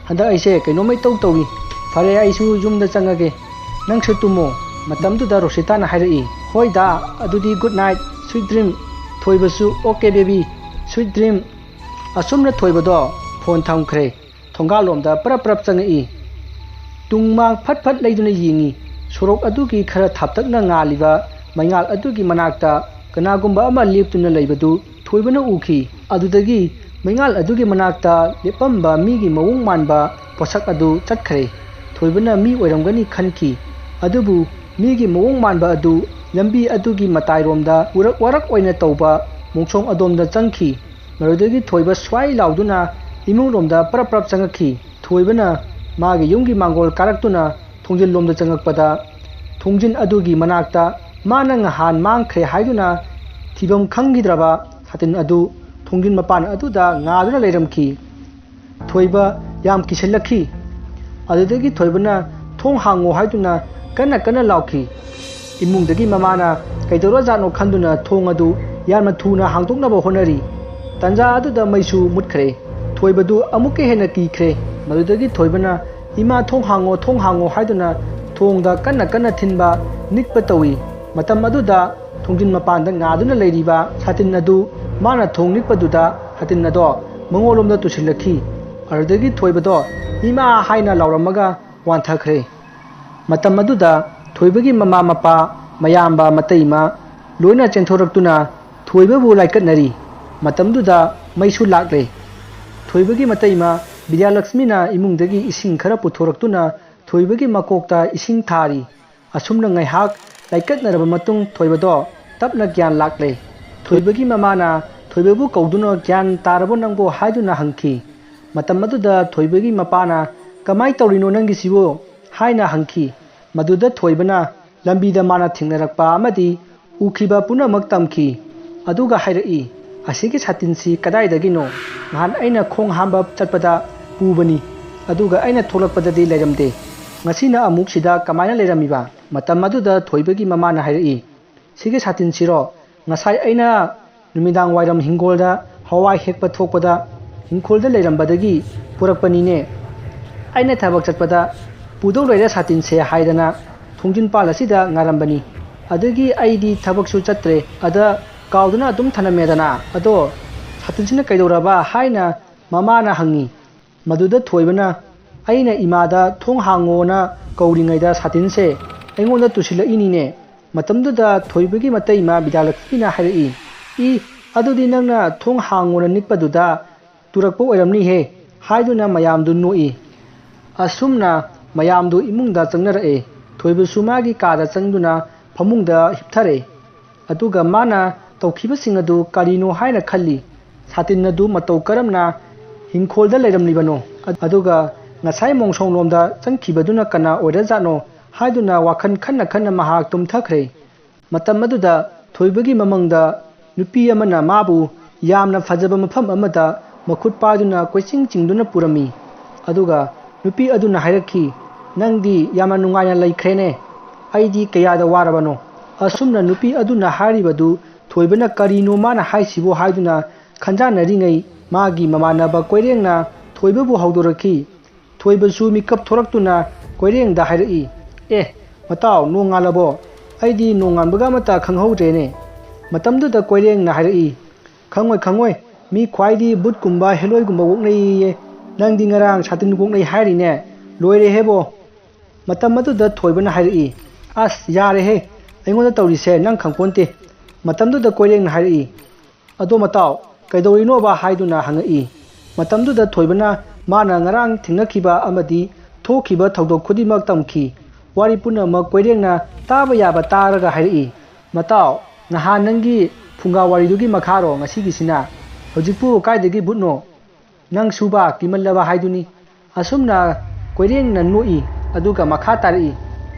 ꯍꯟꯗꯛ ꯑꯩꯁꯦ ꯀꯩꯅꯣꯝꯃ ꯏꯇꯧ ꯇꯧꯏ꯫ ꯐꯔꯦ, ꯑꯩꯁꯨ ꯌꯨꯝꯗ ꯆꯪꯉꯒꯦ, ꯅꯪꯁꯨ ꯇꯨꯝꯃꯣ꯫" ꯃꯇꯝꯗꯨꯗ ꯔꯣꯁꯤꯇꯥꯅ ꯍꯥꯏꯔꯛꯏ, "ꯍꯣꯏ ꯗꯥ, ꯑꯗꯨꯗꯤ good night, sweet dream꯫" ꯊꯣꯏꯕꯁꯨ "Okay baby, sweet dream꯫" ꯑꯁꯨꯝꯅ ꯊꯣꯏꯕꯗꯣ ꯐꯣꯟ ꯊꯝꯈ꯭ꯔꯦ꯫ ꯊꯣꯡꯒꯥꯜꯂꯣꯝꯗ ꯄꯔꯞ ꯄꯔꯞ ꯆꯪꯉꯛꯏ꯫ ꯇꯨꯡ ꯃꯥꯡ ꯐꯠ ꯐꯠ ꯂꯩꯗꯨꯅ ꯌꯦꯡꯉꯤ꯫ ꯁꯣꯔꯣꯛ ꯑꯗꯨꯒꯤ ꯈꯔ ꯊꯥꯞꯇꯛꯅ ꯉꯥꯜꯂꯤꯕ ꯃꯩꯉꯥꯜ ꯑꯗꯨꯒꯤ ꯃꯅꯥꯛꯇ ꯀꯅꯥꯒꯨꯝꯕ ꯑꯃ ꯂꯦꯞꯇꯨꯅ ꯂꯩꯕꯗꯨ ꯊꯣꯏꯕꯅ ꯎꯈꯤ꯫ ꯑꯗꯨꯗꯒꯤ ꯃꯩꯉꯥꯜ ꯑꯗꯨꯒꯤ ꯃꯅꯥꯛꯇ ꯂꯦꯞꯄꯝꯕ ꯃꯤꯒꯤ ꯃꯑꯣꯡ ꯃꯥꯟꯕ ꯄꯣꯠꯁꯛ ꯑꯗꯨ ꯆꯠꯈ꯭ꯔꯦ꯫ ꯊꯣꯏꯕꯅ ꯃꯤ ꯑꯣꯏꯔꯝꯒꯅꯤ ꯈꯟꯈꯤ꯫ ꯑꯗꯨꯕꯨ ꯃꯤꯒꯤ ꯃꯑꯣꯡ ꯃꯥꯟꯕ ꯑꯗꯨ ꯂꯝꯕꯤ ꯑꯗꯨꯒꯤ ꯃꯇꯥꯏꯔꯣꯝꯗ ꯎꯔꯛ ꯋꯥꯔꯛ ꯑꯣꯏꯅ ꯇꯧꯕ ꯃꯣꯡꯁꯣꯡ ꯑꯗꯣꯝꯗ ꯆꯪꯈꯤ꯫ ꯃꯗꯨꯗꯒꯤ ꯊꯣꯏꯕ ꯁ꯭ꯋꯥꯏ ꯂꯥꯎꯗꯨꯅ ꯏꯃꯨꯡꯂꯣꯝꯗ ꯄꯔꯞ ꯄꯔꯞ ꯆꯪꯉꯛꯈꯤ꯫ ꯊꯣꯏꯕꯅ ꯃꯥꯒꯤ ꯌꯨꯝꯒꯤ ꯃꯥꯡꯒꯣꯜ ꯀꯥꯔꯛꯇꯨꯅ ꯊꯣꯡꯖꯤꯜꯂꯣꯝꯗ ꯆꯪꯉꯛꯄꯗ, ꯊꯣꯡꯖꯤꯟ ꯑꯗꯨꯒꯤ ꯃꯅꯥꯛꯇ ꯃꯥꯅ ꯉꯍꯥꯟ ꯃꯥꯡꯈ꯭ꯔꯦ ꯍꯥꯏꯗꯨꯅ ꯊꯤꯐꯝ ꯈꯪꯈꯤꯗ꯭ꯔꯕ ꯁꯥꯇꯤꯟ ꯑꯗꯨ ꯊꯣꯡꯖꯤꯟ ꯃꯄꯥꯟ ꯑꯗꯨꯗ ꯉꯥꯗꯨꯅ ꯂꯩꯔꯝꯈꯤ꯫ ꯊꯣꯏꯕ ꯌꯥꯝ ꯀꯤꯁꯤꯜꯂꯛꯈꯤ꯫ ꯑꯗꯨꯗꯒꯤ ꯊꯣꯏꯕꯅ "ꯊꯣꯡ ꯍꯥꯡꯉꯣ" ꯍꯥꯏꯗꯨꯅ ꯀꯟꯅ ꯀꯟꯅ ꯂꯥꯎꯈꯤ꯫ ꯏꯃꯨꯡꯗꯒꯤ ꯃꯃꯥꯅ ꯀꯩꯗꯧꯔꯖꯥꯠꯅꯣ ꯈꯟꯗꯨꯅ ꯊꯣꯡ ꯑꯗꯨ ꯌꯥꯝꯅ ꯊꯨꯅ ꯍꯥꯡꯗꯣꯛꯅꯕ ꯍꯣꯠꯅꯔꯤ꯫ ꯇꯥꯟꯖꯥ ꯑꯗꯨꯗ ꯃꯩꯁꯨ ꯃꯨꯠꯈ꯭ꯔꯦ꯫ ꯊꯣꯏꯕꯗꯨ ꯑꯃꯨꯛꯀ ꯍꯦꯟꯅ ꯀꯤꯈ꯭ꯔꯦ꯫ ꯃꯗꯨꯗꯒꯤ ꯊꯣꯏꯕꯅ "ꯏꯃꯥ, ꯊꯣꯡ ꯍꯥꯡꯉꯣ, ꯊꯣꯡ ꯍꯥꯡꯉꯣ" ꯍꯥꯏꯗꯨꯅ ꯊꯣꯡꯗ ꯀꯟꯅ ꯀꯟꯅ ꯊꯤꯟꯕ, ꯅꯤꯛꯄ ꯇꯧꯏ꯫ ꯃꯇꯝ ꯑꯗꯨꯗ ꯊꯣꯡꯖꯤꯟ ꯃꯄꯥꯟꯗ ꯉꯥꯗꯨꯅ ꯂꯩꯔꯤꯕ ꯁꯥꯇꯤꯟ ꯑꯗꯨ ꯃꯥꯅ ꯊꯣꯡ ꯅꯤꯛꯄꯗꯨꯗ ꯁꯥꯇꯤꯟ ꯑꯗꯣ ꯃꯉꯣꯟꯂꯣꯝꯗ ꯇꯨꯁꯤꯜꯂꯛꯈꯤ꯫ ꯑꯗꯨꯗꯒꯤ ꯊꯣꯏꯕꯗꯣ "ꯏꯃꯥ" ꯍꯥꯏꯅ ꯂꯥꯎꯔꯝꯃꯒ ꯋꯥꯟꯊꯈ꯭ꯔꯦ꯫ ꯃꯇꯝ ꯑꯗꯨꯗ ꯊꯣꯏꯕꯒꯤ ꯃꯃꯥ ꯃꯄꯥ, ꯃꯌꯥꯝꯕ, ꯃꯇꯩꯃ ꯂꯣꯏꯅ ꯆꯦꯟꯊꯣꯔꯛꯇꯨꯅ ꯊꯣꯏꯕꯕꯨ ꯂꯥꯏꯀꯠꯅꯔꯤ꯫ ꯃꯇꯝꯗꯨꯗ ꯃꯩꯁꯨ ꯂꯥꯛꯂꯦ꯫ ꯊꯣꯏꯕꯒꯤ ꯃꯇꯩꯃ ꯕꯤꯗ꯭ꯌꯥꯂꯛꯁꯃꯤꯅ ꯏꯃꯨꯡꯗꯒꯤ ꯏꯁꯤꯡ ꯈꯔ ꯄꯨꯊꯣꯔꯛꯇꯨꯅ ꯊꯣꯏꯕꯒꯤ ꯃꯀꯣꯛꯇ ꯏꯁꯤꯡ ꯊꯥꯔꯤ꯫ ꯑꯁꯨꯝꯅ ꯉꯥꯏꯍꯥꯛ ꯂꯥꯏꯀꯠꯅꯔꯕ ꯃꯇꯨꯡ ꯊꯣꯏꯕꯗꯣ ꯇꯞꯅ ꯒ꯭ꯌꯥꯟ ꯂꯥꯛꯂꯦ꯫ ꯊꯣꯏꯕꯒꯤ ꯃꯃꯥꯅ ꯊꯣꯏꯕꯕꯨ ꯀꯧꯗꯨꯅ "ꯒ꯭ꯌꯥꯟ ꯇꯥꯔꯕꯣ ꯅꯪꯕꯣ?" ꯍꯥꯏꯗꯨꯅ ꯍꯪꯈꯤ꯫ ꯃꯇꯝ ꯑꯗꯨꯗ ꯊꯣꯏꯕꯒꯤ ꯃꯄꯥꯅ "ꯀꯃꯥꯏ ꯇꯧꯔꯤꯅꯣ ꯅꯪꯒꯤꯁꯤꯕꯨ?" ꯍꯥꯏꯅ ꯍꯪꯈꯤ꯫ ꯃꯗꯨꯗ ꯊꯣꯏꯕꯅ ꯂꯝꯕꯤꯗ ꯃꯥꯅ ꯊꯦꯡꯅꯔꯛꯄ ꯑꯃꯗꯤ ꯎꯈꯤꯕ ꯄꯨꯝꯅꯃꯛ ꯇꯝꯈꯤ꯫ ꯑꯗꯨꯒ ꯍꯥꯏꯔꯛꯏ, "ꯑꯁꯤꯒꯤ ꯁꯥꯇꯤꯟꯁꯤ ꯀꯗꯥꯏꯗꯒꯤꯅꯣ? ꯅꯍꯥꯟ ꯑꯩꯅ ꯈꯣꯡ ꯍꯥꯝꯕ ꯆꯠꯄꯗ ꯄꯨꯕꯅꯤ, ꯑꯗꯨꯒ ꯑꯩꯅ ꯊꯣꯛꯂꯛꯄꯗꯗꯤ ꯂꯩꯔꯝꯗꯦ꯫ ꯉꯁꯤꯅ ꯑꯃꯨꯛ ꯁꯤꯗ ꯀꯃꯥꯏꯅ ꯂꯩꯔꯝꯃꯤꯕ?" ꯃꯇꯝ ꯑꯗꯨꯗ ꯊꯣꯏꯕꯒꯤ ꯃꯃꯥꯅ ꯍꯥꯏꯔꯛꯏ, "ꯁꯤꯒꯤ ꯁꯥꯇꯤꯟꯁꯤꯔꯣ? ꯉꯁꯥꯏ ꯑꯩꯅ ꯅꯨꯃꯤꯗꯥꯡ ꯋꯥꯏꯔꯝ ꯍꯤꯡꯒꯣꯜꯗ ꯍꯋꯥꯏ ꯍꯦꯛꯄ ꯊꯣꯛꯄꯗ ꯍꯤꯡꯈꯣꯜꯗ ꯂꯩꯔꯝꯕꯗꯒꯤ ꯄꯨꯔꯛꯄꯅꯤꯅꯦ꯫ ꯑꯩꯅ ꯊꯕꯛ ꯆꯠꯄꯗ ꯄꯨꯗꯧ ꯂꯩꯔꯦ ꯁꯥꯇꯤꯟꯁꯦ ꯍꯥꯏꯗꯅ ꯊꯣꯡꯖꯤꯟ ꯄꯥꯜ ꯑꯁꯤꯗ ꯉꯥꯔꯝꯕꯅꯤ꯫ ꯑꯗꯒꯤ ꯑꯩꯗꯤ ꯊꯕꯛꯁꯨ ꯆꯠꯇ꯭ꯔꯦ, ꯑꯗ ꯀꯥꯎꯗꯨꯅ ꯑꯗꯨꯝ ꯊꯅꯝꯃꯦꯗꯅ꯫ ꯑꯗꯣ ꯁꯥꯇꯤꯟꯁꯤꯅ ꯀꯩꯗꯧꯔꯕ?" ꯍꯥꯏꯅ ꯃꯃꯥꯅ ꯍꯪꯉꯤ꯫ ꯃꯗꯨꯗ ꯊꯣꯏꯕꯅ, ꯑꯩꯅ ꯏꯃꯥꯗ ꯊꯣꯡ ꯍꯥꯡꯉꯣꯅ ꯀꯧꯔꯤꯉꯩꯗ ꯁꯥꯇꯤꯟꯁꯦ ꯑꯩꯉꯣꯟꯗ ꯇꯨꯁꯤꯜꯂꯛꯏꯅꯤꯅꯦ꯫ ꯃꯇꯝꯗꯨꯗ ꯊꯣꯏꯕꯒꯤ ꯃꯇꯩꯃ ꯕꯤꯗ꯭ꯌꯥꯂꯛꯁꯃꯤꯅ ꯍꯥꯏꯔꯛꯏ, "ꯏ, ꯑꯗꯨꯗꯤ ꯅꯪꯅ ꯊꯣꯡ ꯍꯥꯡꯉꯣꯅ ꯅꯤꯛꯄꯗꯨꯗ ꯇꯨꯔꯛꯄ ꯑꯣꯏꯔꯝꯅꯤꯍꯦ" ꯍꯥꯏꯗꯨꯅ ꯃꯌꯥꯝꯗꯨ ꯅꯣꯛꯏ꯫ ꯑꯁꯨꯝꯅ ꯃꯌꯥꯝꯗꯨ ꯏꯃꯨꯡꯗ ꯆꯪꯅꯔꯛꯑꯦ꯫ ꯊꯣꯏꯕꯁꯨ ꯃꯥꯒꯤ ꯀꯥꯗ ꯆꯪꯗꯨꯅ ꯐꯃꯨꯡꯗ ꯍꯤꯞꯊꯔꯦ꯫ ꯑꯗꯨꯒ ꯃꯥꯅ ꯇꯧꯈꯤꯕꯁꯤꯡ ꯑꯗꯨ ꯀꯔꯤꯅꯣ ꯍꯥꯏꯅ ꯈꯜꯂꯤ꯫ ꯁꯥꯇꯤꯟ ꯑꯗꯨ ꯃꯇꯧ ꯀꯔꯝꯅ ꯍꯤꯡꯈꯣꯜꯗ ꯂꯩꯔꯝꯂꯤꯕꯅꯣ? ꯑꯗꯨꯒ ꯉꯁꯥꯏ ꯃꯣꯡꯁꯣꯡꯂꯣꯝꯗ ꯆꯪꯈꯤꯕꯗꯨꯅ ꯀꯅꯥ ꯑꯣꯏꯔꯖꯥꯠꯅꯣ ꯍꯥꯏꯗꯨꯅ ꯋꯥꯈꯜ ꯈꯟꯅ ꯈꯟꯅ ꯃꯍꯥꯛ ꯇꯨꯝꯊꯈ꯭ꯔꯦ꯫ ꯃꯇꯝ ꯑꯗꯨꯗ ꯊꯣꯏꯕꯒꯤ ꯃꯃꯪꯗ ꯅꯨꯄꯤ ꯑꯃꯅ ꯃꯥꯕꯨ ꯌꯥꯝꯅ ꯐꯖꯕ ꯃꯐꯝ ꯑꯃꯗ ꯃꯈꯨꯠ ꯄꯥꯏꯗꯨꯅ ꯀꯣꯏꯆꯤꯡ ꯆꯤꯡꯗꯨꯅ ꯄꯨꯔꯝꯃꯤ꯫ ꯑꯗꯨꯒ ꯅꯨꯄꯤ ꯑꯗꯨꯅ ꯍꯥꯏꯔꯛꯈꯤ, "ꯅꯪꯗꯤ ꯌꯥꯝꯅ ꯅꯨꯡꯉꯥꯏꯅ ꯂꯩꯈ꯭ꯔꯦꯅꯦ꯫ ꯑꯩꯗꯤ ꯀꯌꯥꯗ ꯋꯥꯔꯕꯅꯣ?" ꯑꯁꯨꯝꯅ ꯅꯨꯄꯤ ꯑꯗꯨꯅ ꯍꯥꯏꯔꯤꯕꯗꯨ ꯊꯣꯏꯕꯅ "ꯀꯔꯤꯅꯣ ꯃꯥꯅ ꯍꯥꯏꯁꯤꯕꯣ?" ꯍꯥꯏꯗꯨꯅ ꯈꯟꯖꯥꯟꯅꯔꯤꯉꯩ ꯃꯥꯒꯤ ꯃꯃꯥꯟꯅꯕ ꯀꯣꯏꯔꯦꯡꯅ ꯊꯣꯏꯕꯕꯨ ꯍꯧꯗꯣꯔꯛꯈꯤ꯫ ꯊꯣꯏꯕꯁꯨ ꯃꯤꯀꯞ ꯊꯣꯔꯛꯇꯨꯅ ꯀꯣꯏꯔꯦꯡꯗ ꯍꯥꯏꯔꯛꯏ, "ꯑꯦ, ꯃꯇꯥꯎ, ꯅꯣꯡ ꯉꯥꯜꯂꯕꯣ? ꯑꯩꯗꯤ ꯅꯣꯡ ꯉꯥꯟꯕꯒ ꯑꯃꯠꯇ ꯈꯪꯍꯧꯗ꯭ꯔꯦꯅꯦ"꯫ ꯃꯇꯝꯗꯨꯗ ꯀꯣꯏꯔꯦꯡꯅ ꯍꯥꯏꯔꯛꯏ, "ꯈꯪꯉꯣꯏ, ꯈꯪꯉꯣꯏ, ꯃꯤ ꯈ꯭ꯋꯥꯏꯗꯤ ꯕꯨꯠꯀꯨꯝꯕ ꯍꯦꯂꯣꯏꯒꯨꯝꯕ ꯑꯣꯛꯅꯩꯌꯦ, ꯅꯪꯗꯤ ꯉꯔꯥꯡ ꯁꯥꯇꯤꯟ ꯑꯣꯛꯅꯩ ꯍꯥꯏꯔꯤꯅꯦ, ꯂꯣꯏꯔꯦꯍꯦꯕꯣ"꯫ ꯃꯇꯝ ꯑꯗꯨꯗ ꯊꯣꯏꯕꯅ ꯍꯥꯏꯔꯛꯏ, "ꯑꯁ, ꯌꯥꯔꯦꯍꯦ, ꯑꯩꯉꯣꯟꯗ ꯇꯧꯔꯤꯁꯦ ꯅꯪ ꯈꯪꯄꯣꯟꯇꯦ"꯫ ꯃꯇꯝꯗꯨꯗ ꯀꯣꯏꯔꯦꯡꯅ ꯍꯥꯏꯔꯛꯏ, "ꯑꯗꯣ ꯃꯇꯥꯎ, ꯀꯩꯗꯧꯔꯤꯅꯣꯕ?" ꯍꯥꯏꯗꯨꯅ ꯍꯪꯉꯛꯏ꯫ ꯃꯇꯝꯗꯨꯗ ꯊꯣꯏꯕꯅ ꯃꯥꯅ ꯉꯔꯥꯡ ꯊꯦꯡꯅꯈꯤꯕ ꯑꯃꯗꯤ ꯊꯣꯛꯈꯤꯕ ꯊꯧꯗꯣꯛ ꯈꯨꯗꯤꯡꯃꯛ ꯇꯝꯈꯤ꯫ ꯋꯥꯔꯤ ꯄꯨꯝꯅꯃꯛ ꯀꯣꯏꯔꯦꯡꯅ ꯇꯥꯕ ꯌꯥꯕ ꯇꯥꯔꯒ ꯍꯥꯏꯔꯛꯏ, "ꯃꯇꯥꯎ, ꯅꯍꯥꯟ ꯅꯪꯒꯤ ꯐꯨꯡꯒꯥ ꯋꯥꯔꯤꯗꯨꯒꯤ ꯃꯈꯥꯔꯣ ꯉꯁꯤꯒꯤꯁꯤꯅ? ꯍꯧꯖꯤꯛꯄꯨ ꯀꯥꯏꯗꯒꯤ ꯚꯨꯠꯅꯣ? ꯅꯪꯁꯨꯕ ꯀꯤꯃꯜꯂꯕ ꯍꯥꯏꯗꯨꯅꯤ"꯫ ꯑꯁꯨꯝꯅ ꯀꯣꯏꯔꯦꯡꯅ ꯅꯣꯛꯏ, ꯑꯗꯨꯒ ꯃꯈꯥ ꯇꯥꯔꯛꯏ,